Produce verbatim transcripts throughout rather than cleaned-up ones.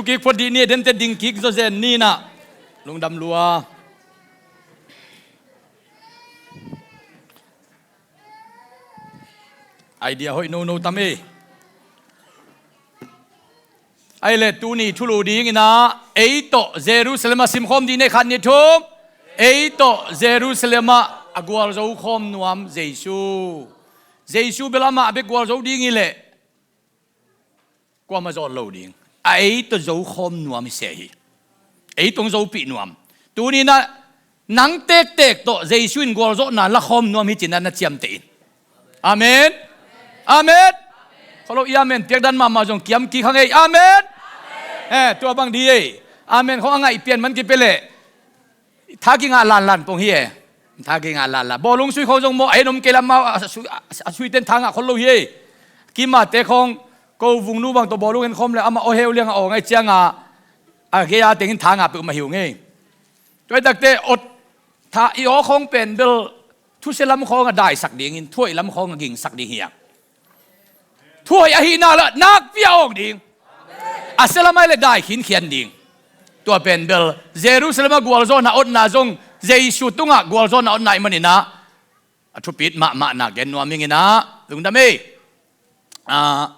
Kik phot dih ni, dente ding kik zawzen ni nah. Lungdam lua. Idea hoih nono tam ei. Ahi le tuni thulu dingin ah ei tawh Jerusalem ah simkhawm dih ni, khat ni thum. Ei tawh Jerusalem ah a gualzo khawm nuam Jesu. Jesu bel amah bek gualzo ding hi leh kuamah zawn lo ding. A ei tawh zo khawm nuam hi se hi. Ei tawh zopih nuam. Tuni nah nang tektek tawh Jesu in gualzawhna la khawm nuam hi ci-in ah na ciamteh in. Amen. Amen. Kholo i amen piak dan mahmah zong kiam kik hang ei. Amen. Eh, tua bang dih ei. Amen khong a ngaih pian man kipia leh tha kingah lanlan pong hi e. Tha kingah lanlan. Bawlung sui khong zong maw a en om kei lam mau a sui, a sui ten tha ngah khol lo hi e. Kimate khong ko vungnu bang tawh bawlung en khawm le amah aw heu liang a aw ngai cianga a gei a tengin tha ngah peuh mah hi ung ei. Tua hi takte awt tha i aw khawng pen bel thusia lam khawng a daisak dingin thuaih lam khawng a gingsak ding hi a. Thuaih ahihna lah nakpi a awk ding. A sia lam ai le dai khinkhian ding. Tua pen bel Jerusalem a gualzawhna awtna zong Jesu tungah gualzawhna awtna i manin ah a thupit mahmahna gen nuam ing in ah lungdam ei. Ah,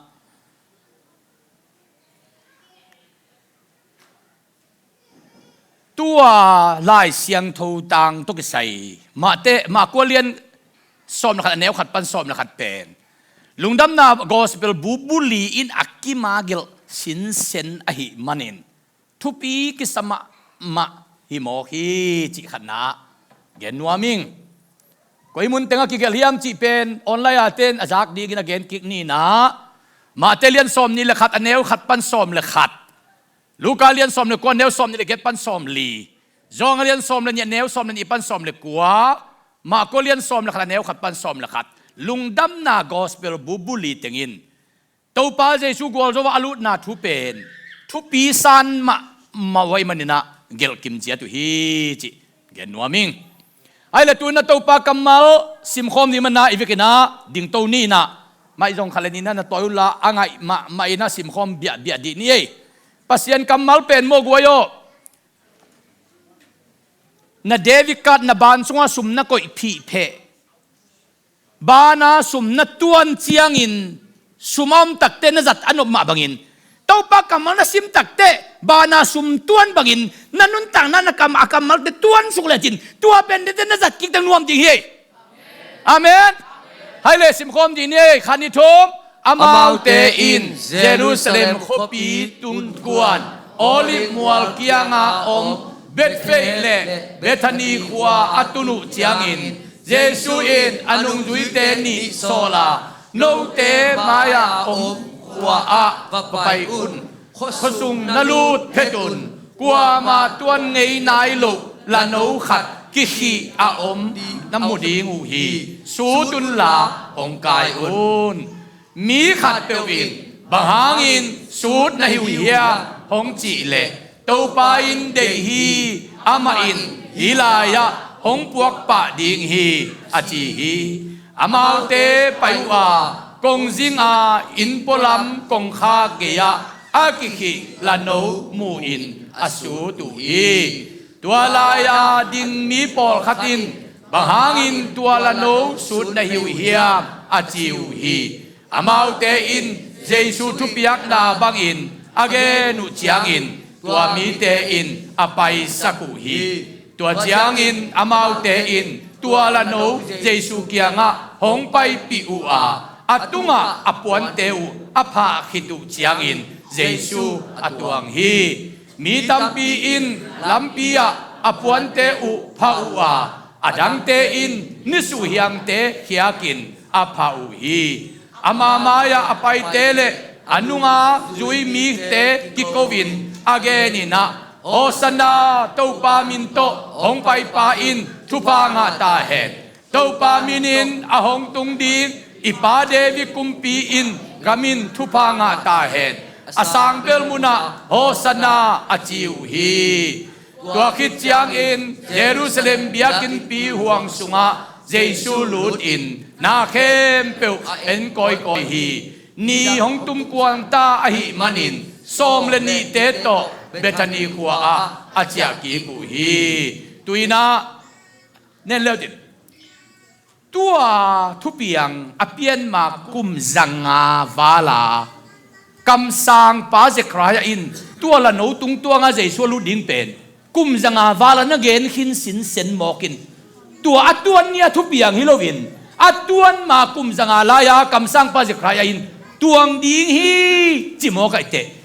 tua Lai Siangtho tang tawh kisai Mate, Marko lian sawm le khat a neu khat pan sawm le khat pen lungdamna gospel bu buli in a kima gelh sinsen ahih manin thupi kisa mahmah hi mawk hi cih khatna gen nuam ing. Koi mun tengah kigelh hiam cih pen online a ten a zak dingin a gen kik ni nah. Mate lian sawm nih le khat a neu khat pan sawm le khat. Luka lian sawm le kua neu sawm nih le giat pan sawm li. John lian sawm le nih a neu sawm le nih pan sawm le kua. Marko lian sawm le khat a neu khat pan sawm le khat. Lungdamna gospel bu buli tengin Topa Jesu gualzo a lutna thu pen thupi san mahmah uh ahih manin ah gelh kimciat uh hi cih gen nuam ing. Ahi le tu-in ah Topa kammal simkhawm ni manin ah i vekin ah dingto ni nah. Maizong khat le nih nah na tawi unla a ngaih mahmah in ah simkhawm biahbiah dih ni ei. Pasian kammal pen maw guai aw. Na debit card na ban sungah sum na koih phihpheh. Bana sum na tuan ciangin sum a om takte na zat a nop mah bangin Topa kammal na sim takte bana sum tuan bangin na nuntakna na kam a kammalte tuan suk lecin tua pen tete na zat kik teng nuam ding hi. Amen. Hai le simkhawm dih ni ei, khat ni thum. Amaute in Jerusalem khuapi tunkuan Olive mual kianga om Bethphage le Bethany khua a tun uh ciangin Jesu in a nungzuite nih sawl a, note mai-ah om khua-ah va pai un. Khuasung na lut phet un. Kuamah tuan ngei nai loh lano khat kikhih a om na mu ding uh hi. Sut unla hong kai un. Mi khatpeuh in, "Bang hangin sut na hi uh hiam?" hong cih leh, Topa in deih hi. Amah in hih lai-ah hong puak pah ding hi, a ci hi. Amaute pai uh a, kongzing a inn pualam kongkhak gei-ah a kikhih lano mu-in a sut uh hi. Tua lai-a ding mi pawlkhat in, "Bang hangin tua lano sut na hi uh hiam?" a ci uh hi. Amaute in Jesu thupiakna bangin a gen uh ciangin tua mite in a paisak uh hi. Tua ciangin amaute in tua lano Jesu kiangah hong paipih uh a, a tungah a puante uh a phah khit uh ciangin Jesu a tuang hi. Mi tampi in lampi-ah a puante uh phah uh a, a dangte in nisuh hiangte khiakin a phah uh hi. Ama mai-ah a paite le a nunga zui mite kiko-in a genin ah, "Hosanna, Topa min tawh hong paipa in thupha ngah ta hen. Topa minin a hong tung ding i pa David kumpi in gam in thupha ngah ta hen. A sangbel munah Hosanna," a ci uh hi. Tua khit ciangin Jerusalem biakinnpi huang sungah Jesu lutin na khempeuh en kawikawi hi. Ni hong tumkuang ta ahih manin sawm le nihte tawh Bethany khua ah a ciah kik uh hi. Tuinah nen leu din. Tua thupiang a pianma kum zanga vala kamsangpa Zechariah in tua la no tungtuanga Jesu a lut ding pen kum zanga vala na gen khin sinsen mawkin, tua a tuan nia thupiang hi loin a tuanma kum zanga lai-a kamsangpa Zechariah in tuang ding hi ci mawk aiteh.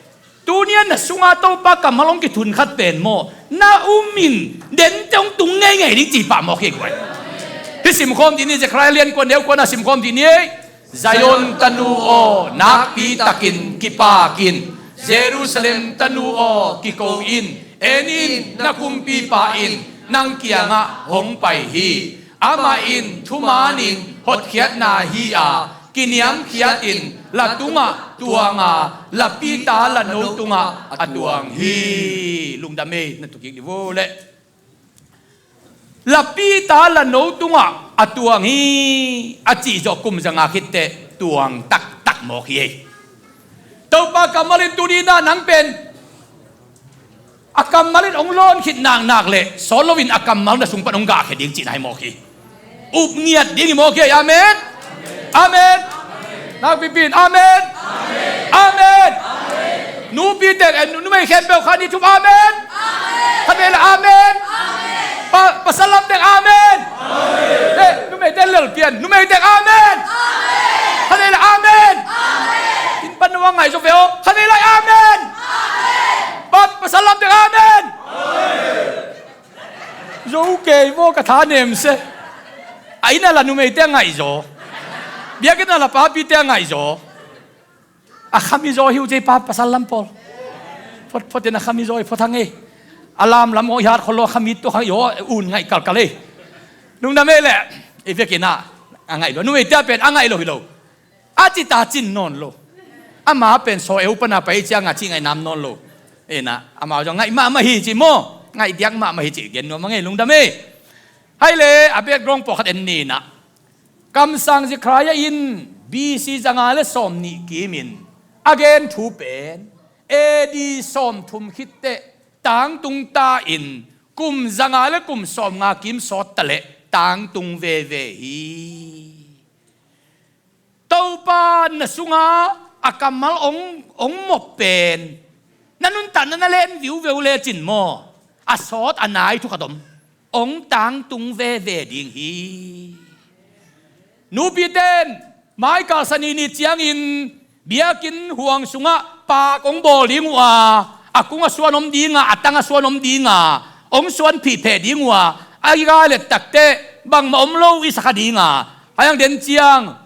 Tunia na sunga Topa kammal hong kithun khat pen maw, na umin dente hong tung ngeingei ding cih pah mawk hi guai. Hih simkhawm dih ni, Zechariah lian kua neu kuana simkhawm dih ni. Zion tanu aw, nakpi takin kipak in. Jerusalem tanu aw, kiko in. En in, na kumpipa in nang kiangah hong pai hi. Amah in thumanin hotkhiatna hi a, kiniamkhiatin la tungah tuanga, lapita la no tungah a tuang hi. Lungdam ei, na tukik dih vo leh. Lapita la no tungah a tuang hi a cih zawh kum zanga khitteh tuang taktak mawk hi ei. Topa kammal in tuninah nang pen a kammal in hong lawn khit naknak leh sawt loin a kammal na sung pan hong gahkhia ding cihna hi mawk hi. Upngiat ding hi mawk hi. Amen. Amen. Nakpipi in amen. Amen. Nupi tek, eh, numei khempeuh khat nih thum amen. Khat vei le amen. Pa, pasal lam tek amen. Eh, numei tek lel pian, numei tek amen. Khat vei le amen. Inn pan nuang ngaih zo ve aw. Khat vei lai amen. Pa, pasal lam tek amen. Zo kei maw, ka tha nem se. A inn a la numeite a ngaihzaw. Biakinn a la papite a ngaihzaw. A khami zaw hi uh cei pa pasal lam pawl. Phot, phot in a khami zaw hi phot hang ei. A lam lam ngawh i hat kholo a khami tuk hang i aw un ngaih kalkal ei. Lungdam ei leh. I vekin ah a ngaih lua. Numeite a pen a ngaih lo hi lo. A ci ta cin nawn lo. Ama pen saw eu pana pai cianga cih ngaih nam nawn lo. Ena, amau zong ngaih mahmah hi ci maw? Ngaih diak mahmah hi ci gen nuam a ngei lungdam ei. Hai le, a background pawlkhat en ni nah. Kamsang Zechariah in B C zanga le sawm nih kimin a gen thu pen A D sawm thum khitteh tangtung ta in kum zanga le kum sawm nga kim sawt ta leh tangtung veve hi. Topa na sunga a kammal ong, ong mop pen na nuntakna na len viuveu lecin maw, a sawt a nai thu khat om. Ong tangtung veve ding hi. Nupiten mai kalsa ni ni ciangin biakinn huang sungah paak ong bawl ding uh a, a kung a suan om dinga, a tang a suan om dinga, ong suan phihpheh ding uh a, a i ga let takteh bangmah om lo i sakha dinga, a iang den ciang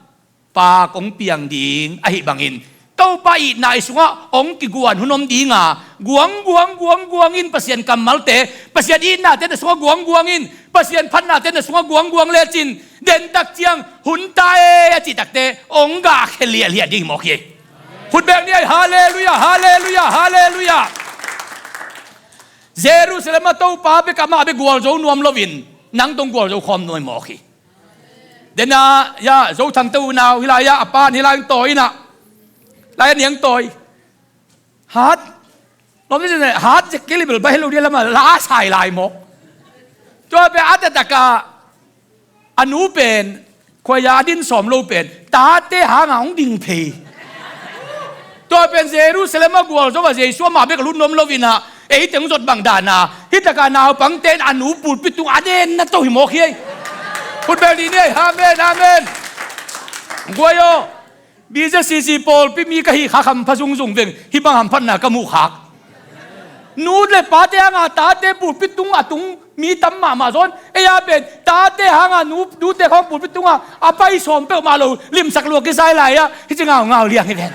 paak ong piang ding ahi bangin Topa itna i sungah ong kiguan hun om dinga, guang guang guang guangin Pasian kammalte, Pasian itnate na sungah guang guangin, Pasian phatnate na sungah guang guang lecin, dentak ciang hun ta e a cihtakte ong gahkhia liahliah ding mawk hi. Khutbek ni ai, halleluiah, halleluiah, halleluiah. Jerusalem a Topa bek amah bek gualzo nuam loin nang dong gualzo khawm nuam mawk hi. Dena ya Zo Thang te unau hilai-ah a pan hilai ang tawi inah, lai a niang tawi hat lom ni hat zek kilibel bai helo dia lama la a sai lai mawk. Tua pe a tatakah a nu pen khuaia a din sawm lo pen tate hanga hong ding phei. Tua pen Jerusalem a gualzo a Jesu amah bek a lut nuam loinah eite hong zot bang dana hih takah naupangte in a nu pulpit tung a denna to hi mawk hi ei. Khutbel dih ni ei. Amen, amen. Guai aw, B Z C C pawlpi mi ka hih khak hampha zungzung veng hih bang hamphatna ka muh khak. Nu le pate hanga tate pulpit tung a tung mi tam mahmah zawn ei a pen tate hanga nu, nute khawng pulpit tunga a pai sawm peuhmah lo limsak lua kisai lai-ah hih ci ngaungau liang hi ven.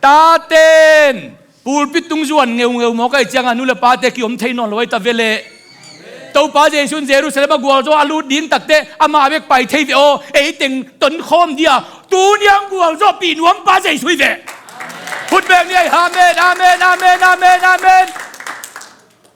Taten pulpit tung zuan ngeungeu mawk ahi cianga nu le pate kiom thei nawn lo ahi ta veleh. Topa Jesu in Jerusalem a gualzo a lut ding takte amah bek pai thei ve aw, eiteng tonkhawm dia tuniang gualzo pih nuampa Jesu hi ve. Khutbek ni ai. Amen, amen, amen, amen, amen.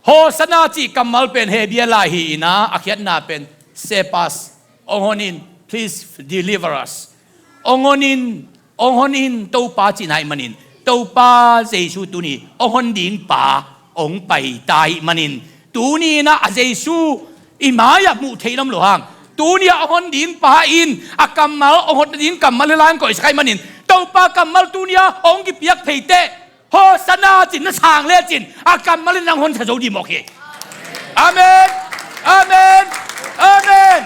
Hosanna cih kammal pen Hebia lai hi inah a khiatna pen Sepas, ong hon in, please deliver us. Ong hon in, ong hon in Topa cihna ahih manin Topa Jesu tuni hong hon ding pa hong pai ta ahih manin, tuni in ah a Jesu i mai-ah muh theih lam lo hang, tuni-ah hong hon ding pa in a kammal, hong hon ding kammal hi lai hong koihsak ahih manin, Topa kammal tuni-ah hong kipiak phei teh, Hosanna cin na sang lecin a kammal in nang hon sa zo dih mawk hi. Amen. Amen. Amen.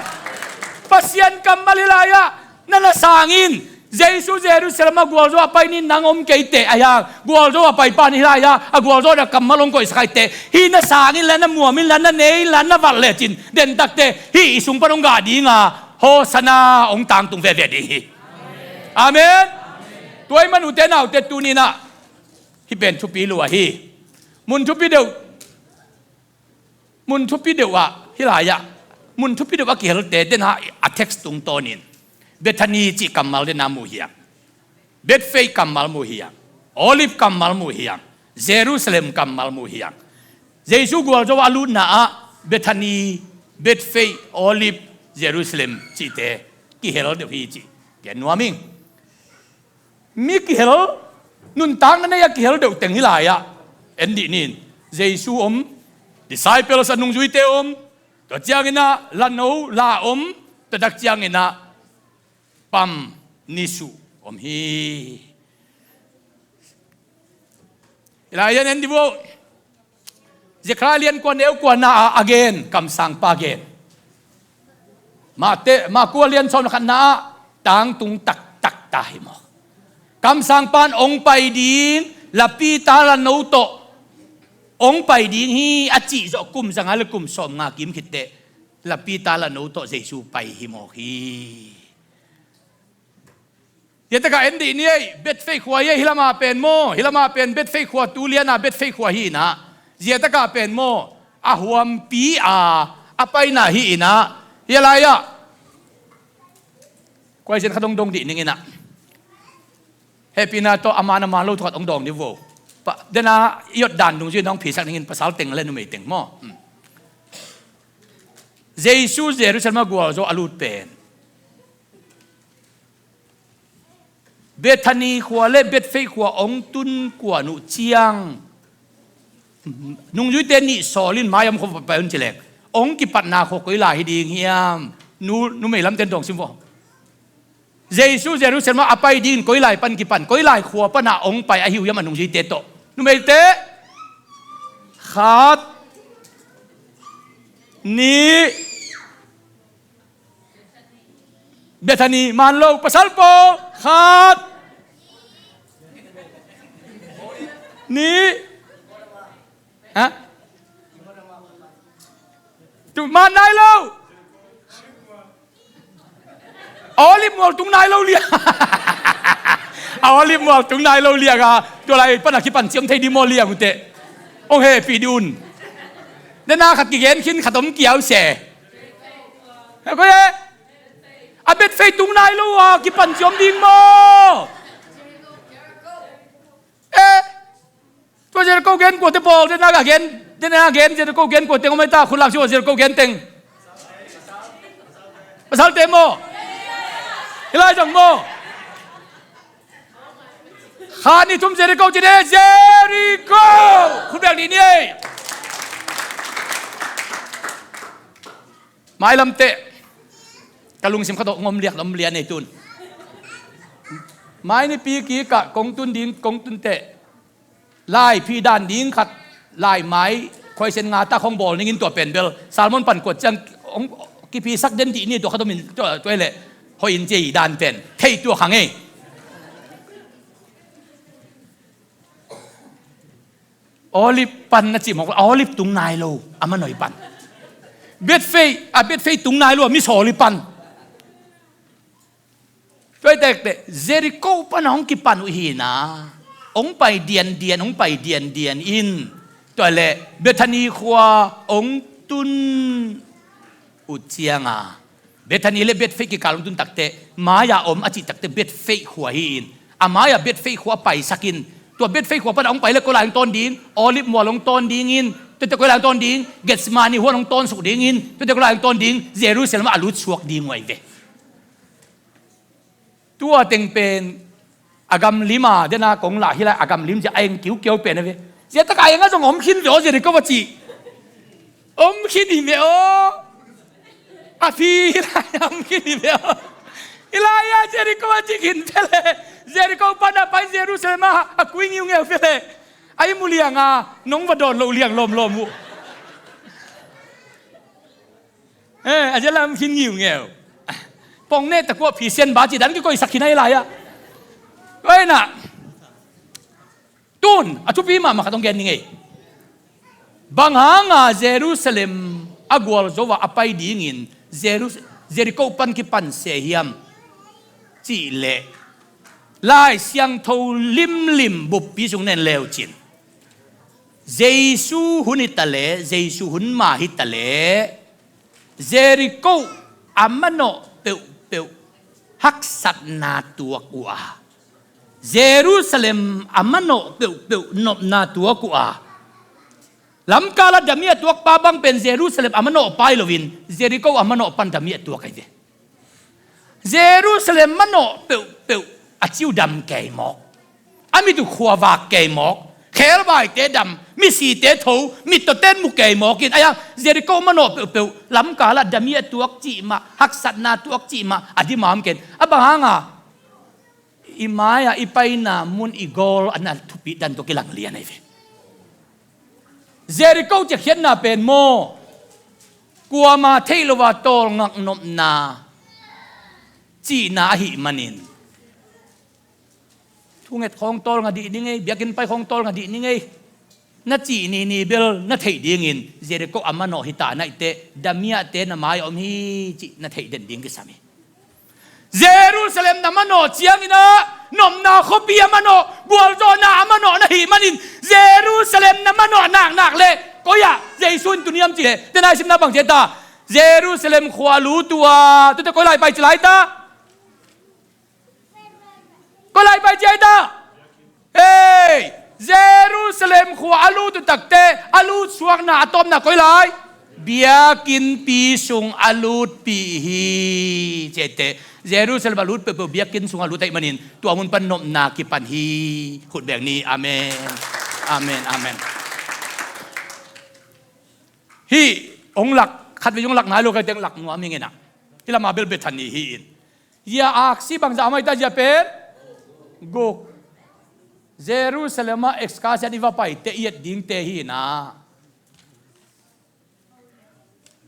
Pasian kammal hi lai-ah na na sang in, Jesu Jerusalem ah gualzo a pai ni, nang om kei teh, a hiang gualzo a pai pa ni lai-ah a gualzo na kammal hong koihsak hi teh, hih na sang in la, na muam in la, na nei in la, na valh lecin den tak teh hih i sung pan hong gah ding a, Hosanna hong tangtung veve ding hi. Amen. Tua ahih man ute naute, tuni in ah hih pen thupi lua hi. Mun thupi deuh, mun thupi deuh ah, hih lai-ah mun thupi deuh a kihelte, den ah a text tungtawnin Bethany cih kammal den ah mu hi hang, Bethphage kammal mu hi hang, Olive kammal mu hi hang, Jerusalem kammal mu hi hang. Jesu gualzo a lutna ah Bethany, Bethphage, Olive, Jerusalem cihte kihel deuh hi cih gen nuam ing. Mi kihel, nuntakna nei a kihel deuh teng hih lai-ah en dih ni. Jesu om, disciples a nungzuite om, tua ciangin ah lano la om, tua tak ciangin ah pam nisuh om hi. Hih lai-ah en dih vo. Zekhariah lian kua neu kua na ah a gen, kamsangpa gen. Mate, Marka lian sawm le khatna ah tangtung taktak ta hi maw. Kamsangpa in hong pai ding, lapi ta lano tawh hong pai ding hi a cih zawh kum zanga le kum sawmnga kim khit teh lapi ta lano tawh Jesu pai hi mawk hi. Ziatakah en dih ni ei, Bethphage khua hi ei, hih lamah pen maw, hih lamah pen Bethphage khua, tu lianah Bethphage khua hi in ah, ziatakah pen maw, a huampi a, a paina hi in ah, hih lai-ah question khat hong dong dih ning in ah, hehpihna tawh a man a man lo thu khat hong dawng dih vo. Pa, den ah i ot dan dungzui in hong phisak ning in, pasal teng le numei teng maw. Hmm. Jesu Jerusalem ah gualzo a lut pen Bethany khua le Bethphage khua hong tun kuan uh ciang, nungzuite nih sawl in mai-ah om khua pai un ci leng, hong kipatna khua koi lai hi ding hiam? Nu, numei lamte in dawng sim vo. Jesu Jerusalem ah a pai ding in koi lai pan kipan, koi lai khua pan ah hong pai ahi uh hiam a nungzuite tawh? Numeite, khat, nih, Bethany, man lo, pasal pawl, khat, nih, ha? Tu man nai lo. A Olive mual tung nai lo liang. A Olive mual tung nai lo liang a, tua lai pan a kipan ciam thei dih maw liang uh teh. Hong hehpih dih un. Den ah khat kigen khin, khat om kiau se. He koi e. A Bethphage tung nai lo a kipan ciam ding maw. Eh. Tua Jericho gen kuate pawl, den ah gen, den ah gen, Jericho gen kuate om ei ta, khut lak cio, Jericho gen teng. Pasalte maw. Hih lai zong maw. Khat, nih, thum, Jericho ci de, Jericho. Khut beng dih ni ei. Mailam teh ka lungsim khat tawh ngom liak lam lian ei tun. Mai nipi kikah kong tun ding, kong tun teh, lai phi dan ding khat, lai mai khuaisen nga tak hong bawl ning in, tua pen bel Salmon pan kuat ciang hong kiphisak den dih ni, tua khat om in, tua, tua hi leh hoih in ci ei, dan pen thei tuak hang ei. Olive pan na cih mawk, a Olive tung nai lo, a manoi pan. Bethphage, a Bethphage tung nai lo, a mi sawli pan. Tua hi tektek Jericho pan a hong kipan uh hi na, hong pai diandian, hong pai diandian in, tua leh Bethany khua hong tun uh ciang a, Bethany le Bethphage kikal hong tun takteh, mai-ah om a cih takteh Bethphage khua hi in. A mai-ah Bethphage khua paisak in. Tua Bethphage khua pan a hong pai le koi lai hong tawn ding, Olive mual hong tawn ding in. Tuate koi lai hong tawn ding, Gethsemane huan hong tawn suk ding in. Tuate koi lai hong tawn ding, Jerusalem ah a lut suak ding uh ahi ve. Tua teng pen A gamlim a dena kong lah hi lai, a gamlim zia a eng kiukiau pen a ve. Zia taka eng a zong om khin ve aw, Jericho a cih. Om khin hi ve aw. A phi hi lai, om khin hi ve aw. Hi lai a Jericho a cih khin ve le. Jericho pan a pai Jerusalem a, a kui ngiungeu ve le. A i mu liang a, nong va dawn loh liang lawmlawm uh. Eh, a zia lam khin ngiungeu. Pong ne takua phi sian ba ci dan kikoisak khin a hi lai a. Oi na. Tun, a thupi mahmah khat hong gen ni ngei. Bang hanga Jerusalem a gualzo a a pai dingin Jerus-, Jericho pan kipan se hiam? Cih leh Lai Siangtho limlim buppi sung nen leucin. Jesu hun hi ta leh, Jesu hun ma hi ta leh, Jericho a manawh peuhpeuh haksatna tuak uh a, Jerusalem a manawh peuhpeuh nopna tuak uh a, lamkala dami a tuakpa bang pen Jerusalem a manawh pai loin Jericho a manawh pan dami a tuak ahi ve. Jerusalem manawh peuhpeuh a ciu dam kei mawk, a mit uh khuavak kei mawk, khelbaite dam, misite tho, mittawten mu kei mawkin, aia Jericho manawh peuhpeuh lamkala dami a tuak cih mah, haksatna tuak cih mah a dimam ken. A bang hanga i mai-ah i paina mun i gawl a na thupi dan tawh kilang lian ahi ve. Jericho ciakhiatna pen maw, kuama theih lo a tawlngak nopna cihna ahih manin, thunget khawng tawlnga dih ni ngei, biakinn pai khawng tawlnga dih ni ngei, na cih ni ni bel na theih dingin Jericho a manawh hi ta na hi teh, damiahte na mai-ah om hi cih na theih den ding kisam hi. Jerusalem na manawh ciangin ah nopna khuapi a manawh, gualzawhna a manawh na hih manin Jerusalem na manawh naknak leh koi-ah Jesu in tuniam cih leh, tena i simna bang ci ta? Jerusalem khua a lut uh a, tuate koi lai pai ci lai ta? Koi lai pai ci lai ta? Hei, Jerusalem khua a lut uh takte a lutsuakna a tawpna koi lai? Biakinnpi sung a lutpih hi. Cihte, Jerusalem a lut peuhpeuh biakinn sung a lut ahih manin tua mun pan nopna kipan hi. Khut beng ni. Amen. Amen. Amen. Hih hong lak, khatvei hong lak nai lo ka teng lak nuam hi ngen ah. Hih lama bel Bethany hi in. Zia aksi bangzah a mai ta zia pen? Guk. Jerusalem ah excursion i va paite i et dingte hi na.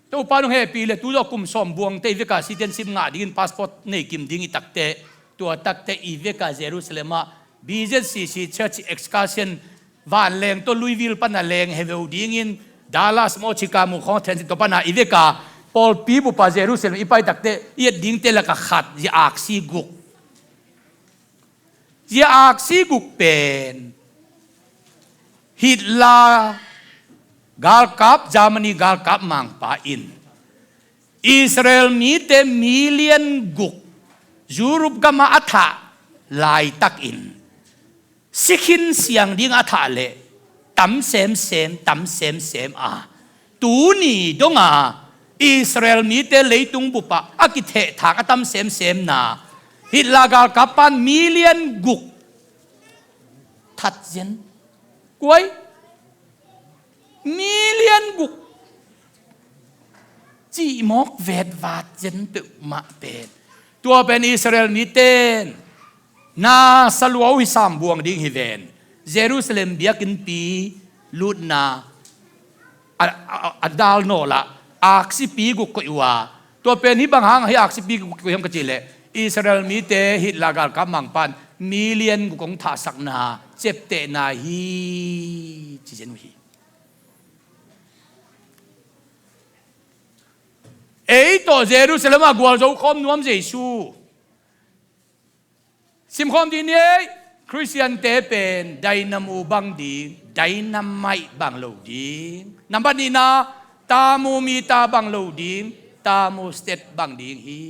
Topa nong hehpih leh tu zawh kum sawm buangte i veka citizenship ngah dingin passport nei kim ding i takte, tua takte i veka Jerusalem ah B Z C C Church excursion vanleng tawh Louisville pana leng heveu dingin Dallas maw Chicago khawng a transit tawh pana i veka pawlpi bupa Jerusalem i pai takte i et dingte laka khat zia aksi guk. Zia aksi guk pen Hitler galkap, Germany galkap mangpa in Israel mite million guk Europe gamah a thah laitakin, sikhin siang ding a thah leh tam semsem, tam semsem a, tuni donga Israel mite leitung bupah a kithehthang a tam semsemna Hitler galkap pan million guk that zen. Kuai? Million guk. Cihmawk vetvat zen peuhmah pen. Tua pen Israel miten na saluau hi sam buang ding hi ven. Jerusalem biakinnpi lutna a, a, a dal nawl ah aksipi guk koih uh a. Tua pen hih bang hang hih aksipi guk koih hiam ka cih leh Israel mite Hitler galkap mangpan million guk hong thahsakna ciaptehna hi ci zen uh hi. Ei tawh Jerusalem ah gualzo khawm nuam Jesu. Simkhawm dih ni ei. Khristiante pen dynamo bang ding, dynamite bang lo ding. Nambat nihna, thermometer bang lo ding, thermostat bang ding hi.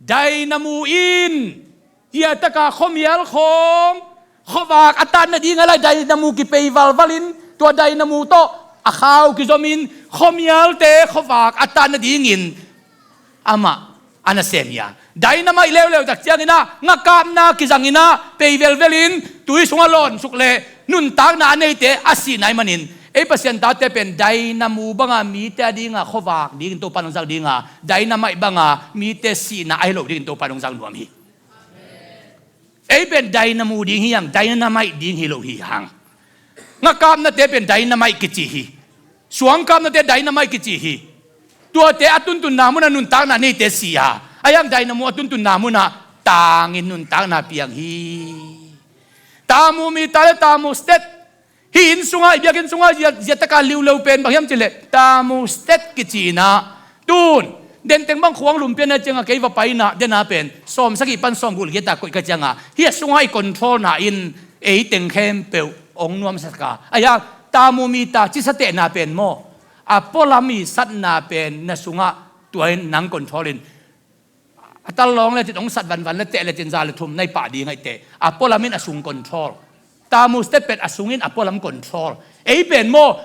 Dynamo in hiataka khuamial khawng khuavak a tat nading a lai dynamo kipei valvalin tua dynamo tawh a khau kizomin khuamialte khuavak a tat nadingin amah a nasem hi a. Dynamite leuleu tak ciangin ah, ngakapna kizangin ah, pei velvelin, tui sungah lawnsuk leh nuntakna a neite a sihna ahih manin, ei Pasian tate pen dynamo banga mite a dinga khuavak dingin Topa in hong zang dinga, dynamite banga mite sihna ahi lo dingin Topa in hong zang nuam hi. Ei pen dynamo ding hi hang, dynamite ding hi lo hi hang. Ngakapnate pen dynamite kici hi. Suangkapnate dynamite kici hi. Tuate a tuntunna munah nuntakna neite si a, ahi hang dynamo a tuntunna munah tangin nuntakna piang hi. Thermometer le thermostat, hih inn sungah, i biakinn sungah zia, zia taka liuleu pen bang hiam cih leh thermostat kici in ah, tun, denteng bang khuang lum pian a ciangah kei va pai in ah, den a pen sawmsagih pan sawmguk le giat a koih ka ciangah, hih a sungah i controlna in ei teng khempeuh hong nuamsak a. Ahi hang thermometer, cisatehna pen maw, a pualam i satna pen na sungah tua in nang control in, a tal lawng lecin hong sat vanvan le teh lecin za le thum na i pah ding ahih teh, a pualam in a sung control. Thermostat pen a sung in a pualam control. Ei pen maw,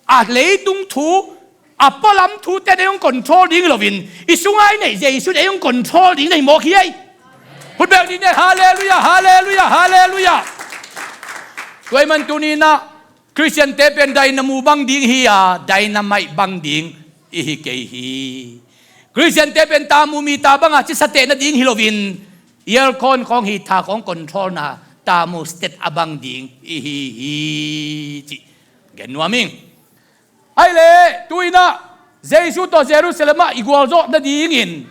a leitung thu, a pualam thute in ei hong control ding hi loin, i sunga i neih Jesu in ei hong control ding na hi mawk hi ei. Hun beng ding ni ei. Halleluiah, halleluiah, halleluiah. Tua ahih man tuni in ah, Khristiante pen dynamo bang ding hi a, dynamite bang ding i hi kei hi. Khristiante pen thermometer banga cisateh nading hi loin, aircon khawng, heater khawng controlna thermostat a bang ding i hi hi, cih gen nuam ing. Ahih leh tu in ah Jesu tawh Jerusalem ah i gualzawh nadingin,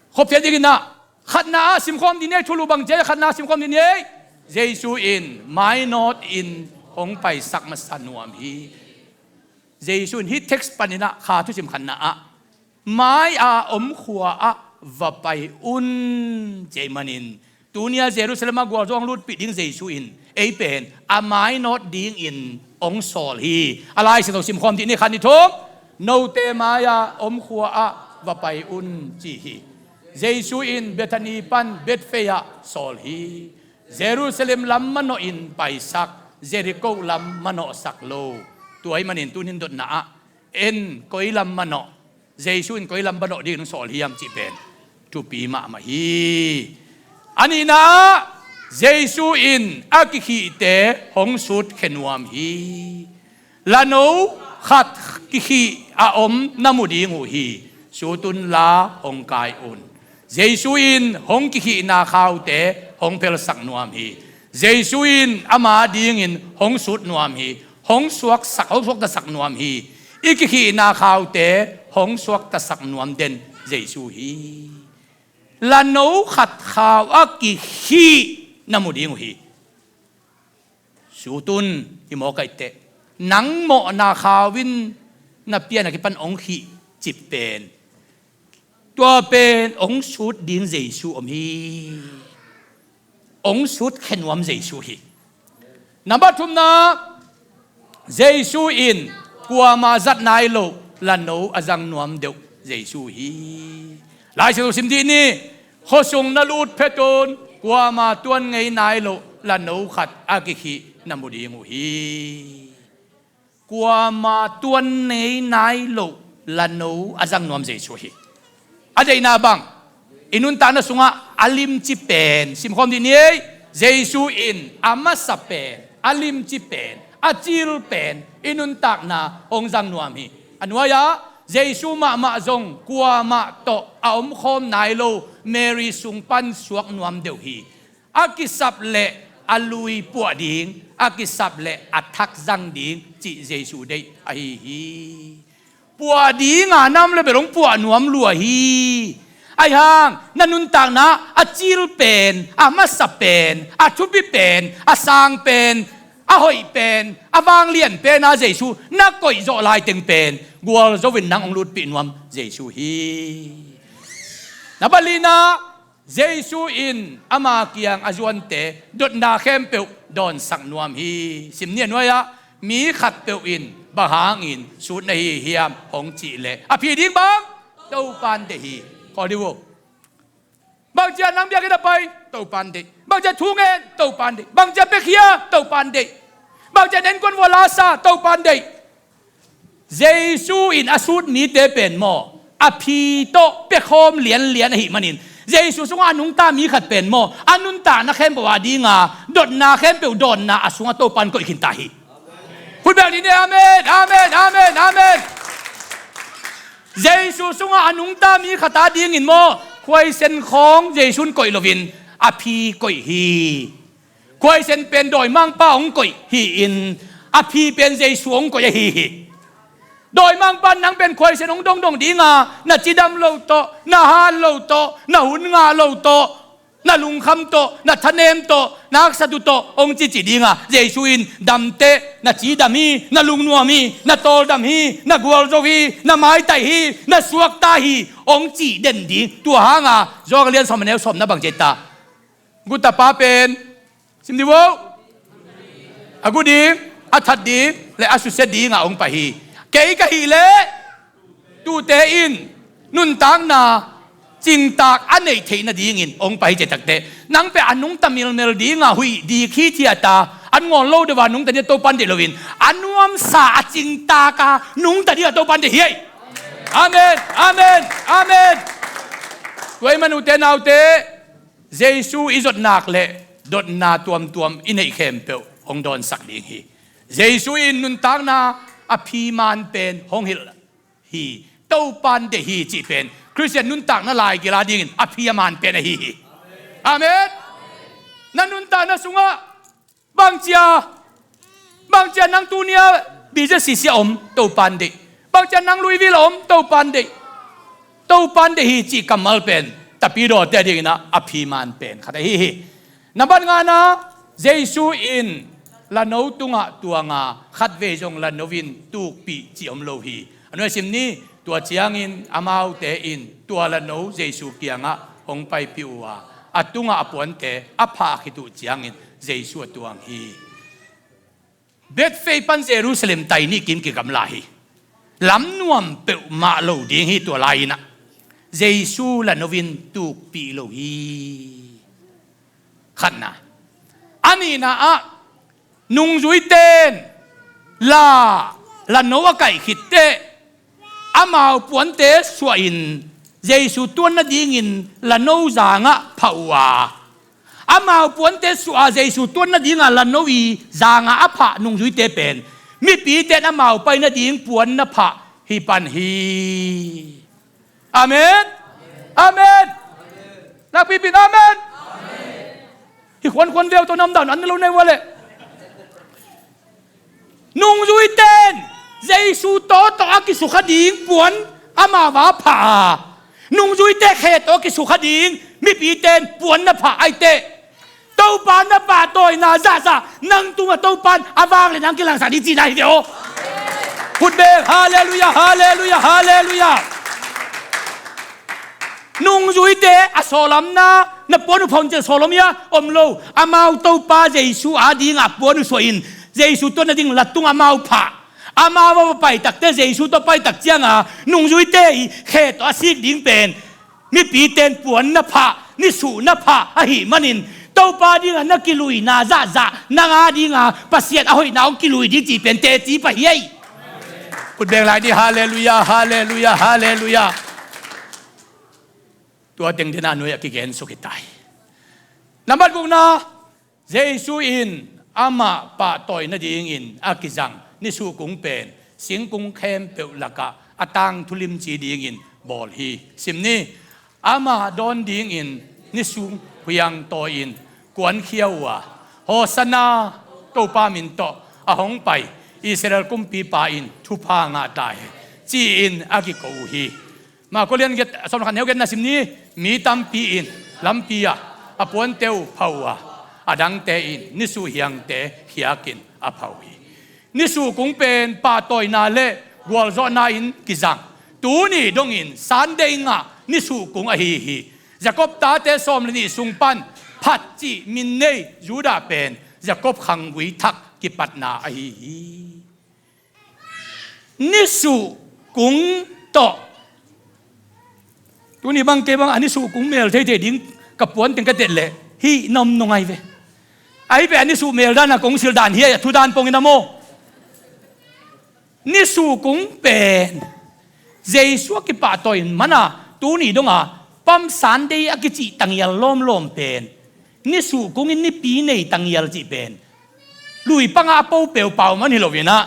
khuapian dingin ah, khatna ah simkhawm ding ni ei, thulu bang ci a, khatna ah simkhawm ding ni ei. Jesu in mainawt in hong paisak masa nuam hi. Jesu in hih text panin ah, kha thusim khatna ah, mai-a om khua-ah va pai un, ci ahih manin, tuni-a Jerusalem ah gualzawh hong lutpih ding Jesu in ei pen a mainawt dingin hong sawl hi. A Lai Siangtho simkhawm dih ni, khat, nih, thum. Note mai-a om khua-ah va pai un, ci hi. Jesu in Bethany pan Bethphage ah sawl hi. Jerusalem lam manawhin paisak, Jericho lam manawhsak lo. Tua ahih manin tuni in dotna ah, en koi lam manawh, Jesu in koi lam manawh dingin hong sawl hiam cih pen thupi mahmah hi. A nihna ah, Jesu in a kikhihte hong sutkhia nuam hi. Lano khat kikhih a om na mu ding uh hi. Sut unla hong kai un. Jesu in hong kikhihna khaute hong phelsak nuam hi. Jesu in ama dingin hong sut nuam hi. Hong suaksak, hong suaktasak nuam hi. I kikhihna khaute hong suaktasak nuam den Jesu hi. Lano khat khau a kikhih na mu ding uh hi. Sut un, i mawh kaih teh. Nang mawhna khau in na pian a kipan hong khih cih pen, tua pen hong sut ding Jesu om hi. Hong sutkhia nuam Jesu hi. Nambat thumna, Jesu in kuama zat nai loh lano a zang nuam deuh Jesu hi. Lai Siangtho sim dih ni. Khuasung na lut phetun kuama tuan ngei nai loh lano khat a kikhih na mu ding uh hi. Kuama tuan ngei nai loh lano a zang nuam Jesu hi. A deihna bang, i nuntakna sungah a limci pen, simkhawm dih ni ei. Jesu in a masa pen, a limci pen, a cil pen i nuntakna hong zang nuam hi. A nuai-ah Jesu mahmah zong kuamah tawh a omkhawm nai lo Mary sung pan suak nuam deuh hi. A kisap leh a lui puah ding, a kisap leh a thak zang ding cih Jesu deih ahi hi. Puah dinga nam le bel hong puah nuam lua hi. Ahi hang na nuntakna a cil pen, a masa pen, a thupi pen, a sang pen, a hoih pen, a vanglian pen a Jesu na koih zawh laiteng pen gualzo in nang hong lutpih nuam Jesu hi. Nambat lina, Jesu in ama kiang a zuante dotna khempeuh dawnsak nuam hi. Sim ni, a nuai-ah, mi khatpeuh in bang hangin sut na hi hiam hong cih leh, a phi ding bang, Topa'n deih hi. Khawl dih uh. Bangci a nang biakinn a pai, Topa'n deih. Bangci a thu ngen, Topa'n deih. Bangci a piakhia, Topa'n deih. Bangci a innkuan vuah lasa, Topa'n deih. Jesu in a sut mite pen maw, a phi tawh piakhawm lianlian ahih manin, Jesu sungah a nungta mi khat pen maw, a nuntakna khempeuh a dinga dotna khempeuh dawnna a sungah Topan koih khinta hi. Khut beng ni, amen, amen, amen, amen. Jesu sungah a nungta mi khat a dingin maw, khuaisen khawng Jesu'n koih loin a phi koih hi. Khuaisen pen dawimangpa hong koih hi-in, a phi pen Jesu hong koih ahi hi. Dawimangpa in nang pen khuaisen hong dongdong dinga, na cidam lo tawh, na han lo tawh, na hun ngah lo tawh, na lungkham tawh, na thanem tawh, na haksat uh tawh hong cici dinga, Jesu in damteh, na cidam hi, na lungnuam hi, na tawldam hi, na gualzo hi, na maitai hi, na suakta hi, hong cih den ding. Tua hanga Johan a lian sawm a neu sawmna bang ci ta? Gutapa pen, sim dih vo, a gu ding, a that ding le a susia dingah hong pai hi. Kei ka hih leh tuute in nuntakna cingtak a neih theih nadingin hong pai hi, ci takteh, nang pen a nungta milmel dinga huih dik hithiat a, an ngawn lo deuh a nungta ding a Topan deih loin, a nuamsa a cingtak a nungta ding a Topan deih hi. Amen, amen, amen. Tua ahih man ute naute, Jesu i zot nak leh dotna tuamtuam i neih khempeuh hong dawnsak ding hi. Jesu in nuntakna a phi man pen hong hilh hi. Topan deih hi cih pen Khristian nuntakna laigil a dingin a phi a man pen ahi hi. Amen. Na nuntakna sungah bangcia, bangcia nang tuni-a B Z C C a om, Topan deih. Bangcia nang Louisville a om, Topan deih. Topan deih hi cih kammal pen tapidawte a dingin a phi man pen khat ahi hi. Nambat ngana, Jesu in lano tungah tuanga khatvei zong lano in tukpih cih om lo hi. A nuai sim ni, tua ciangin amaute in tua lano Jesu kiangah hong paipih uh a, a tungah a puante a phah khit uh ciangin Jesu a tuang hi. Bethphage pan Jerusalem tai nih kim kigamla hi. Lamnuam peuhmah lo ding hi tua lai-inah. Jesu lano in tukpih lo hi. Khatna. A nihna ah, nungzuite in la, lano a kaih khit teh, amau puante suahin Jesu tuan nadingin lano zangah phah uh a, amau puante suah a Jesu tuan nadinga lano i zangah a phah nungzuite pen mipite in amau pai nading puan na phah hi pan hi. Amen. Amen. Nakpipin amen. Hi khuankhuan veu tawh namdan an na lo nei ua leh. Nungzuite in Jesu tawh tawh a kisukha ding puan amau a phah a, nungzuite khe tawh a kisukha ding mipite in puan na phah ahih teh, Topa na pahtawina zahzah nang tungah Topa in a vang le nang kilangsak ding cihna hi ve aw. Khut beng, halleluiah, halleluiah, halleluiah. Nungzuite a sawlamna, na puan uh phah un ci-a sawlam hia? Om lo. Amau Topa Jesu a dinga puan uh suahin Jesu tuan nading la tung amau phah. Amau a va pai takteh, Jesu tawh pai tak cianga nungzuite i khe tawh a sik ding pen mipite in puan na phah, nisuh na phah ahih manin, Topa dinga na kiluina zahzah nang a dinga Pasian a hoihna hong kilui ding cih pen teci pah hi ei. Khut beng lai ni, halleluiah, halleluiah, halleluiah. Tua teng den a nuai-ah kigen suk hi ta hi. Nambat gukna, Jesu in amah pahtawi nadingin a kizang nisuh kung pen singkung khempeuh lakah a tangthu limci dingin bawl hi. Sim ni, amah dawn dingin nisuh hiang tawi-in kuankhia uh a, Hosanna, Topa min tawh a hong pai Israel kumpipa in thupha ngah ta hen, ci-in a kiko uh hi. Marka lian giat, sawm le khat, neu giat na sim ni. Mi tampi in lampi ah a puante uh phah uh a, a dangte in nisuh hiangte khiakin a phah uh hi. Nisuh kung pen pahtawina le gualzawhna in kizang. Tuni dongin Sunday ngah nisuh kung ahi hi. Jacob tate sawm le nih sung pan Phat cih min nei Judah pen Jacob khanggui thak kipatna ahi hi. Nisuh kung tawh. Tuni bang kei bang a nisuh kung mel theithei ding ka puan teng ka tet leh hih na om nung ai ve. Ai ve, a nisuh mel dan a kong sil dan hi a, thu dan pongin a maw. Nisuh kung pen Jesu a kipahtawi mana tuni donga Palm Sunday a kicih tangial lawmlawm pen, nisuh kungin nipi nei tangial cih pen, lui panga a po peuhpau man hi loinah,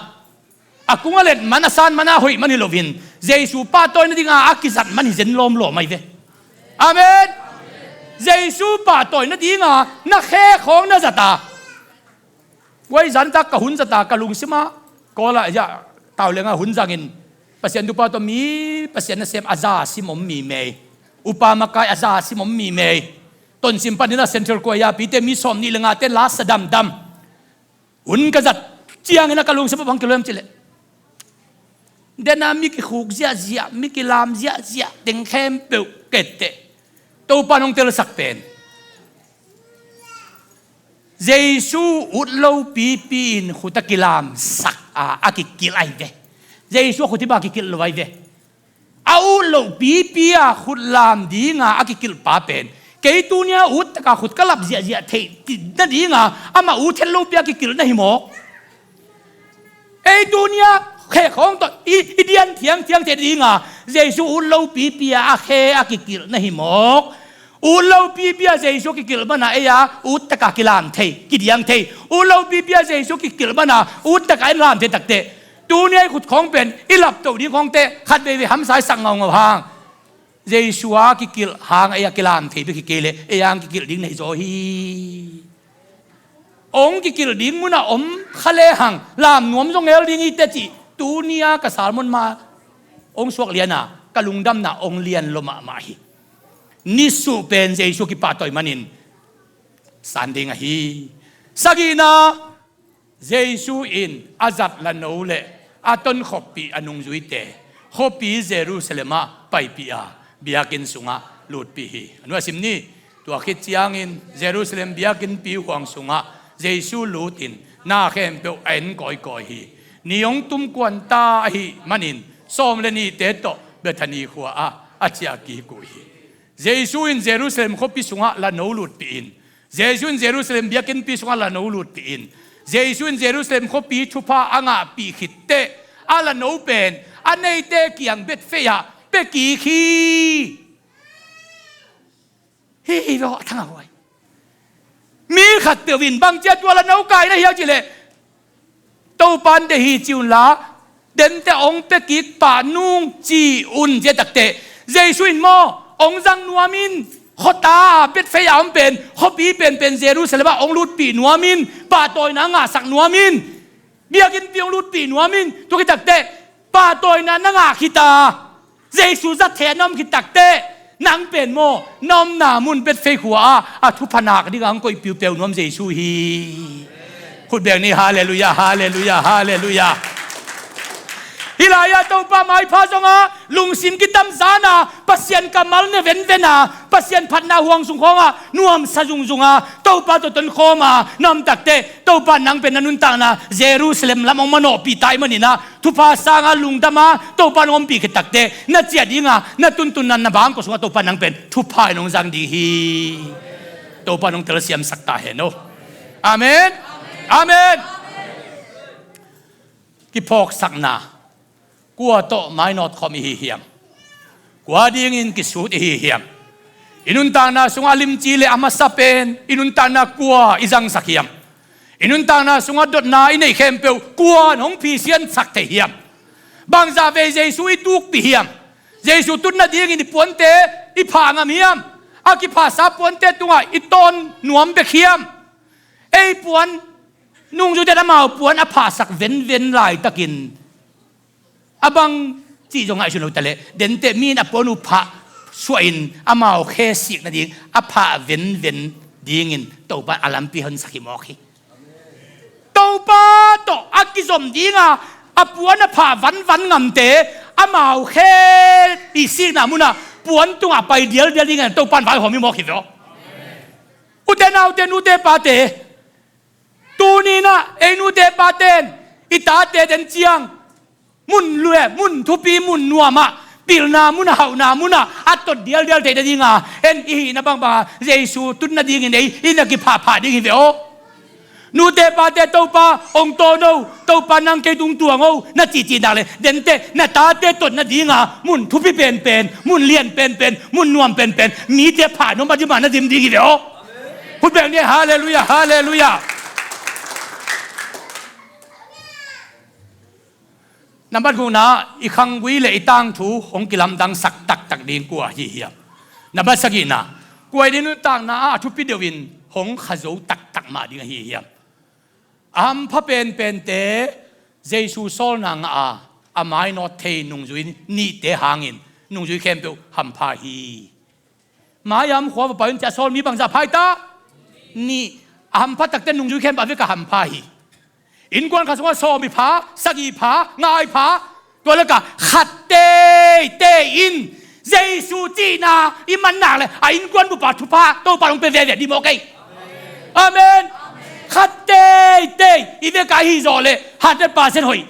a kung a let man, a san man, a hoih man hi loin, Jesu pahtawi nadinga a kizat man hi zen lawmlawm ahi ve. Amen. Jesu pahtawi nadinga na khe khawng na zata, guai zantak ka hun zata, ka lungsimah, Kawlah, ya, tau lenga hun zangin, Pasian thupha tawh mi, Pasian nasem a za sim om mi mei, upa makai a za sim om mi mei, Tonsim panin a Central Choir pite mi sawm nih le ngate lasa damdam hun ka zat ciangin a ka lungsim a bang kilawm cileh, dena mi kikhuk ziahziah, mi kilam ziahziah teng khempeuh ketteh, Topa nong telsak pen Jesu ut lo pipi in khut a kilamsak a, a kikilh ahi ve. Jesu a khut hi bang a kikilh lo ahi ve. A ut loh pipi a khut lam dinga a kikilhpa pen, kei tunia ut taka khut ka lap ziahziah theih nadinga amah ut het lopi a kikilh na hi mawk. Ei tunia khe khawng tawh i, i dian thiangthiang theih dinga Jesu ut lo pipi a a khe a kikilh na hi mawk. Ut lo pipi a Jesu kikilh mana ei a ut taka kilam thei, kidiang thei. Ut lo pipi a Jesu kikilh mana ut taka en lam thei takteh, tunia i khut khawng pen i laptoh ding khawngte khat veivei hamsa i sak ngaungau hang, Jesu a kikilh hang ei a kilam thei bek hi kei leh ei a ang kikilh ding na hi zaw hi. Ong kikilh ding munah om kha lehang lam nuam zaw ngel ding hi teh cih tunia ka sermon ma ong suak liana ka lungdamna ong lian lo mahmah hi. Nisuh pen Jesu kipahtawi manin Sunday ahi. Sagihna, Jesu in a zat lano le a ton khuapi a nungzuite khuapi Jerusalem ah paipih a, biakinn sungah lutpih hi. A nuai sim ni, tua khit ciangin Jerusalem biakinnpi huang sungah Jesu lutin na khempeuh a en kawikawi hi. Ni hong tum kuan ta ahih manin sawm le nihte tawh Bethany khua ah a ciah kik uh hi. Jesu in Jerusalem khuapi sungah lano lutpih in, Jesu in Jerusalem biakinnpi sungah lano lutpih in, Jesu in Jerusalem khuapi thupha a ngahpih khitteh a lano pen a neite kiang Bethphage ah pia kik hi. Hi hi lo a thang a huai. Mi khatpeuh in bangcia tua lano kai na hiau cileh, Topan deih hi ci unla, dente ong pia kik pah nung ci un zia takteh, Jesu in maw ong zang nuamin, khuata a Bethphage a om pen khuapi penpen Jerusalem ah ong lutpih nuamin, pahtawina a ngahsak nuamin, biakinnpi ong lutpih nuamin, tua khit takteh pahtawina na ngah khit a, Jesu zathei a na om khit takteh, nang pen maw na omna mun Bethphage khua ah a thupha nak dinga hong koih piupeu nuam Jesu hi. Khut beng ni, halleluiah, halleluiah, halleluiah. Hih lai-ah Topa maipha zongah lungsim kitamzana Pasian kammal ne venvena Pasian phatna huang sung khawngah nuamsa zungzunga Topa tawh tonkhawma na om takteh, Topa nang pen na nuntakna Jerusalem lam hong manawhpih tai maninah, thupha sanga lungdama Topa nong ompih khit takteh, na ciah dinga na tuntunna na bangkua sungah Topa nang pen thupha in hong zang ding hi. Topa nong telsiamsak ta hen aw. Amen. Amen. Kiphawksakna, kua tawh mainawt khawm i hi hiam? Kua dingin kisut i hi hiam? I nuntakna sungah limci le a masa pen i nuntakna kua i zangsak hiam? I nuntakna sungah dotna i neih khempeuh kuan hong phisiansak thei hiam? Bangzah vei Jesu i tukpih hiam? Jesu tut nadingin i puante i phah ngam hiam? A kiphahsa puante tungah i tawn nuam bek hiam? Ei puan, nungzuite amau puan a phahsak venven laitakin a bang cih zong ngaihsun lo taleh, denteh mi in a puan uh phah suahin amau khe sik nading a phah venven dingin Topa a lampi honsak hi mawk hi. Topa tawh a kizom dinga a puan a phah vanvan ngamte amau khe i sikna munah puan tungah pai dialdial dingin Topa in vaihawm hi mawk hi ve aw. Ute naute, nute pate, tuninah ei nute paten i tate den ciang mun lue, mun thupi, mun nuamah, pilna munah, hauhna munah a tot dialdial theih nadinga en i hihna bangbanga Jesu tut nadingin ei i na kiphahphah ding hi ve aw. Nute pate, Topa hong tawn o, Topa nang kei tung tuang o, na cihcih nak le, dente na tate tot nadinga mun thupi penpen, mun lian penpen, mun nuam penpen, mite pha nuam a dim a na dim ding hi ve aw. Khut beng ni, halleluiah, halleluiah. Nambat gukna, i khanggui le i tangthu hong kilamdangsak taktak ding kua hi hiam? Nambat sagihna, kua in i nuntakna ah a thupi deuhin hong khazo taktak mah ding ahi hiam? A hampha penpente Jesu sawlna ngah a, a mainawt thei nungzui nihte hangin nungzui khempeuh hampha hi. Maiam khua va pai un ci a sawl mi bangzah pha hi ta? Nih. A hampha takte nungzui khempeuh a vek a hampha hi. Innkuan khat sungah sawm i pha, sagih pha, nga i pha, tua laka khat teitei in Jesu cihna i man nak le a innkuan bup a thupha Topa hong pia veve dih mawk ei. Amen. Khat teitei i vek a hi zawh le hundred percent hoih.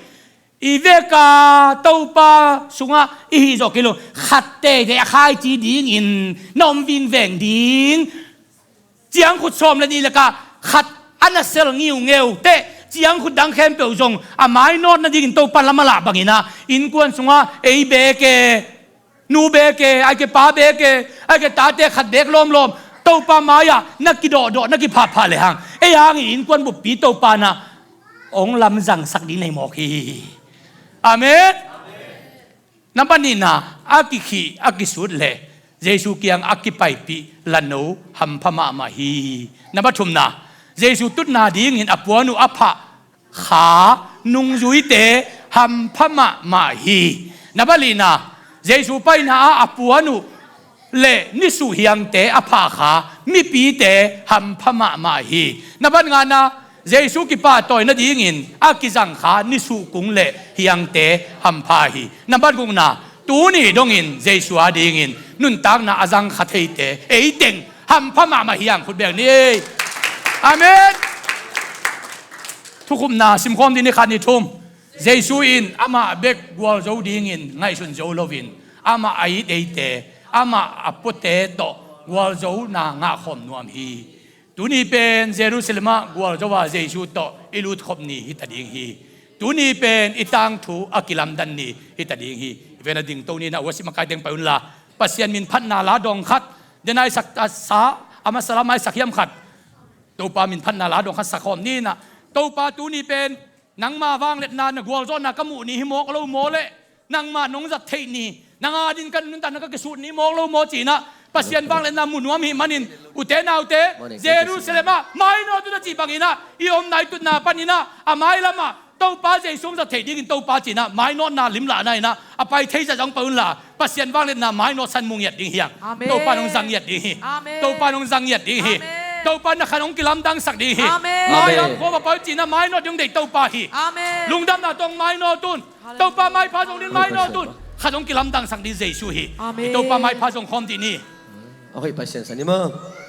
I vek a Topa sungah i hih zawh kei lo, khat teitei a khaici dingin na om vingveng ding. Ciangkhut sawm le nih laka khat a na sel ngiungeu teh, ciangkhut dang khempeuh zong a mainawt nadingin Topa lam a lah bangin ah, innkuan sungah ei beek e, nu beek e, ai ke pa beek e, ai ke tate khat beek lawmlawm Topa mai-ah na kidawhdawh, na kiphahphah le hang, ei hangin innkuan buppi Topa na hong lamzangsak ding nei mawk hi. Amen. Nambat nihna, a kikhih, a kisut le Jesu kiang a kipaipih lano hampha mahmah hi. Nambat thumna, Jesu tutna dingin a puan uh a phah kha nungzuite hampha mahmah hi. Nambat lina, Jesu paina ah a puan uh le nisuh hiangte a phah kha mipite hampha mahmah hi. Nambat ngana, Jesu kipahtawi nadingin a kizang kha nisuh kung le hiangte hampha hi. Nambat gukna, tuni dongin Jesu a dingin nuntakna a zang kha theite ei teng hampha mahmah hi hang, khut beng ni. Amen. Thukhupna simkhawm ding ni, khat, nih, thum. Jesu in amah bek gualzo dingin ngaihsun zo loin, amah a it eite, amah a puate tawh gualzona ngahkhawm nuam hi. Tuni pen Jerusalem ah gualzo a Jesu tawh i lutkhop ni hita ding hi. Tuni pen i tangthu a kilamdan ni hita ding hi. Ven a dingto ni na, worship makai teng pai unla, Pasian min phatna la dawng khat, dena i sak a sa, a masa lam a i sak hiam khat, Topa min phatna la dawng khat sakhawm ni na. Topa, tuni pen nangma vangliatna, na gualzawhna ka muh ni hi mawk lo maw le, nangma nong zat theih ni, nang adin ka nuntakna ka kisut ni mawk lo maw ci-in ah, Pasian vangliatna mu nuam hi manin, ute naute, Jerusalem ah mainawt un a cih bangin ah, i omna i tutna panin ah, a mailam ah Topa Jesu hong zat theih dingin Topa ci-in ah mainawtna limlahna in ah a pai thei zah zong pai unla, Pasian vangliatna mainawt san mu ngiat ding hi hang. Amen. Topa nong zang ngiat ding hi. Amen. Topa nong zang ngiat ding hi. Amen. Topa na khan hong kilamdangsak ding hi. Amen. Mailam khua va pai un ci-in ah mainawt ding hong deih Topa hi. Amen. Lungdamna tawh mainawt un. Hallelujah. Topa maipha zong ding mainawt un. Khat hong kilamdangsak ding Jesu hi. Amen. I Topa maipha zong khawm dih ni. A hoih Pasian san hi maw. Amen.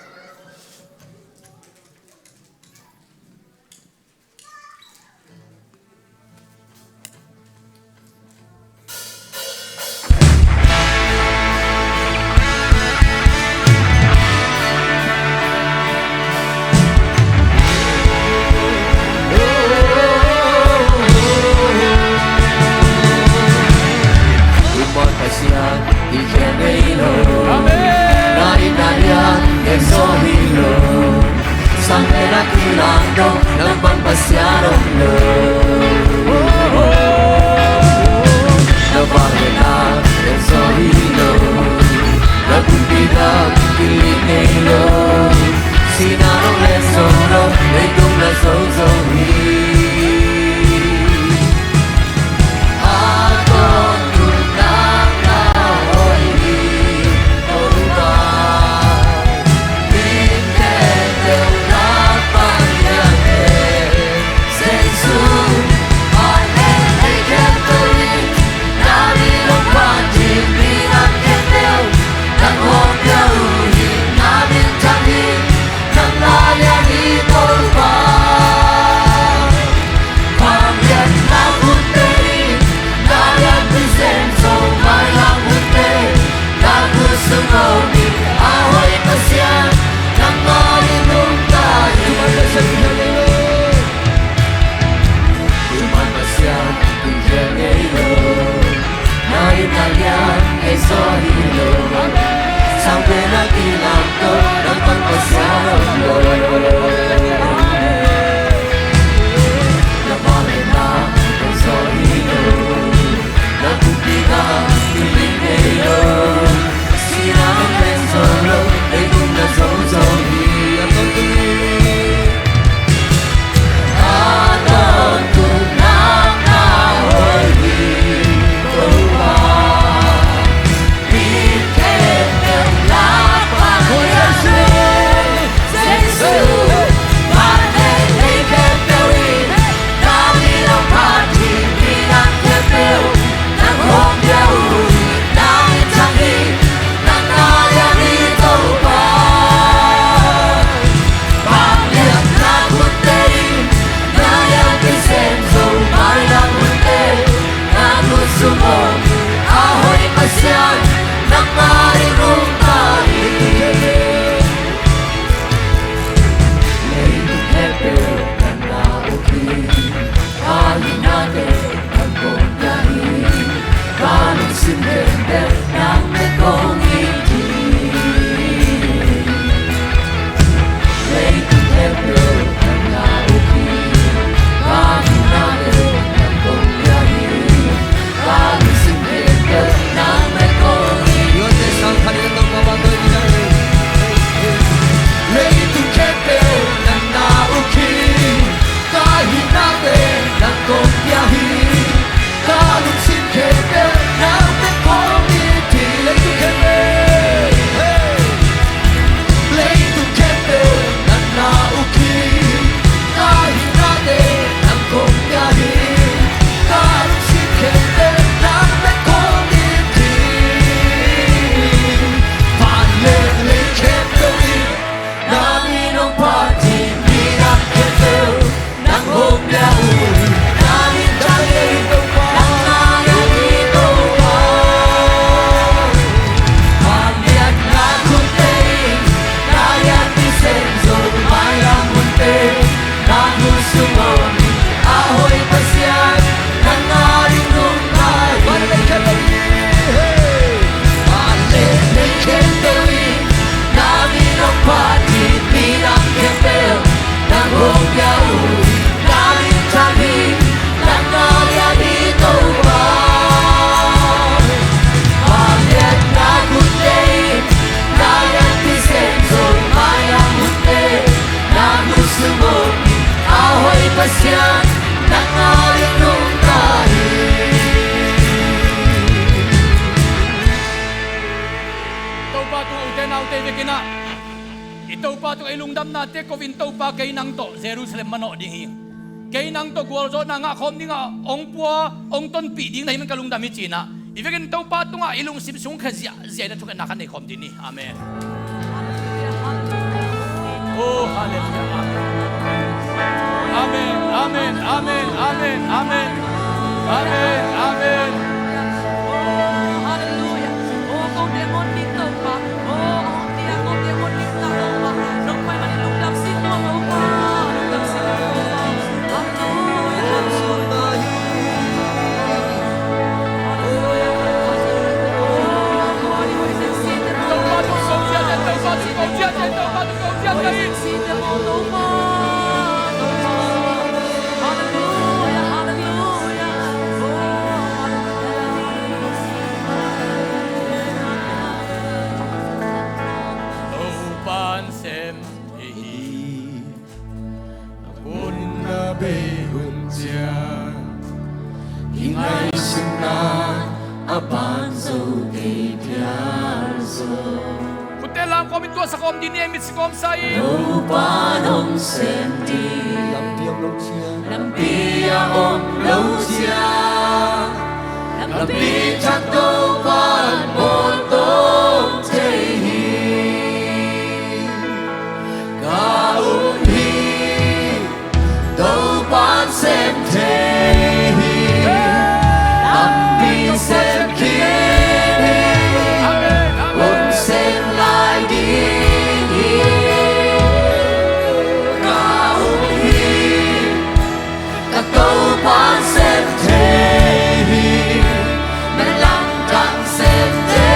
Lungdamnate ko-in Topa, kei nang tawh Jerusalem manawh ding hi. Kei nang tawh gualzawhna ngahkhawm dingah hong pua, hong tonpih ding na hih man ka lungdam hi, ci-in ah i vekin Topa tungah i lungsim sung khia ziahziah in a thungetna khat nei khawm ding hi. Amen. Oh, halleluiah. Amen. Amen, amen, amen, amen, amen. Amen, amen. Topa'n sem thei hi. A hun a bei hun ciang, i ngaihsutna a ban zo kei phial zo. Khutte lam kawm in tuahsak kawm ding hi, mitsi kawmsa in. Topa'n hong sem ding. Lampi a om lo ciang. Lampi a om lo ciang. Lampi thak Topa'n bawl tawm thei hi. Ka um hi, Topa'n sem thei hi. Lampi sem khin hi. Hong sem lai ding hi. Ka um hi, ka Topa'n sem thei hi. Na lamdang sem thei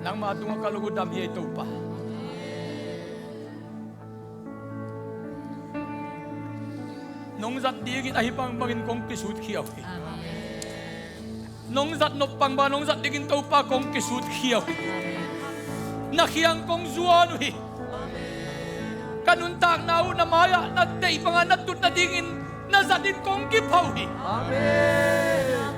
Nangma tungah ka lung uh dam hi ei Topa. Nong zat dingin ahi bangbangin kong kisutkhia uh hi. Nong zat nop bangbang nong zat dingin Topa kong kisutkhia uh hi. Na kiang kong zuan uh hi. Ka nuntakna uh na mai-ah na deih bangah na tut nadingin na zatin kong kipha uh hi. Amen.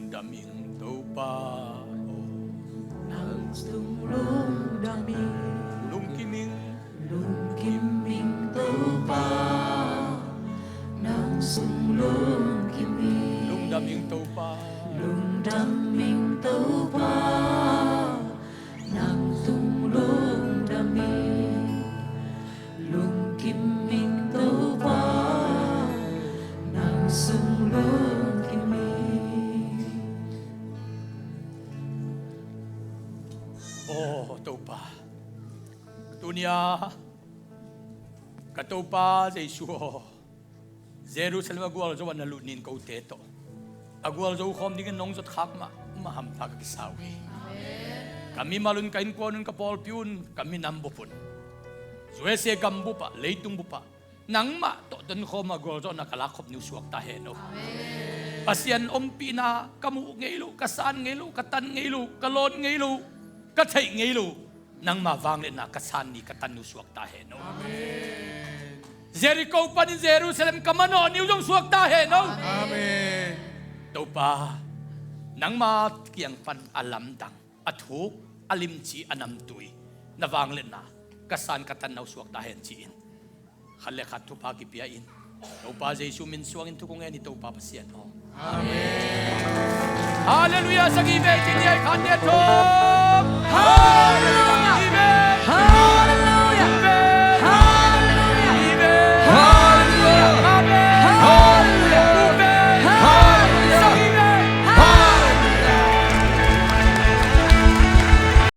Lungdam ing Topa aw. Nang sung lungdam ing. Lungkim ing. Lungkim ing Topa. Nang sung lungkim ing. Lungdam ing Topa. Lungdam ing Topa. Nang sung lungdam ing. Lungkim ing Topa. Nang sung lungkim ing. Aw Topa, tuni-a ka Topa Jesu aw, Jerusalem a gualzo ah na lut nin kote tawh a gualzo khawm dingin nong zot khak mahmah hampha ka kisa uh hi. Ka mimal un, ka innkuan un, ka pawlpi un, ka minam bup un, U S A gam bup ah, leitung bup ah nangmah tawh tonkhawm a gualzawhna ka lakkhop ni uh suakta hen aw. Pasian ompihna ka muh ngei lo, ka san ngei lo, ka tan ngei lo, ka lawn ngei lo, ka theih ngei lo, nangma vangliatna ka san ni, ka tan ni uh suakta hen aw. Amen. Jericho panin Jerusalem ka manawh ni uh zong suakta hen aw. Amen. Topa, nangma kiang pan a lamdang, a thuk, a limci, a namtui na vangliatna ka san, ka tan ni uh suakta hen ci-in khat le khat thupha kipia in, Topa Jesu min suangin thu kong ngen hi Topa Pasian aw. Amen. Halleluiah. Sagih vei ci ni ai, khat, nih, thum.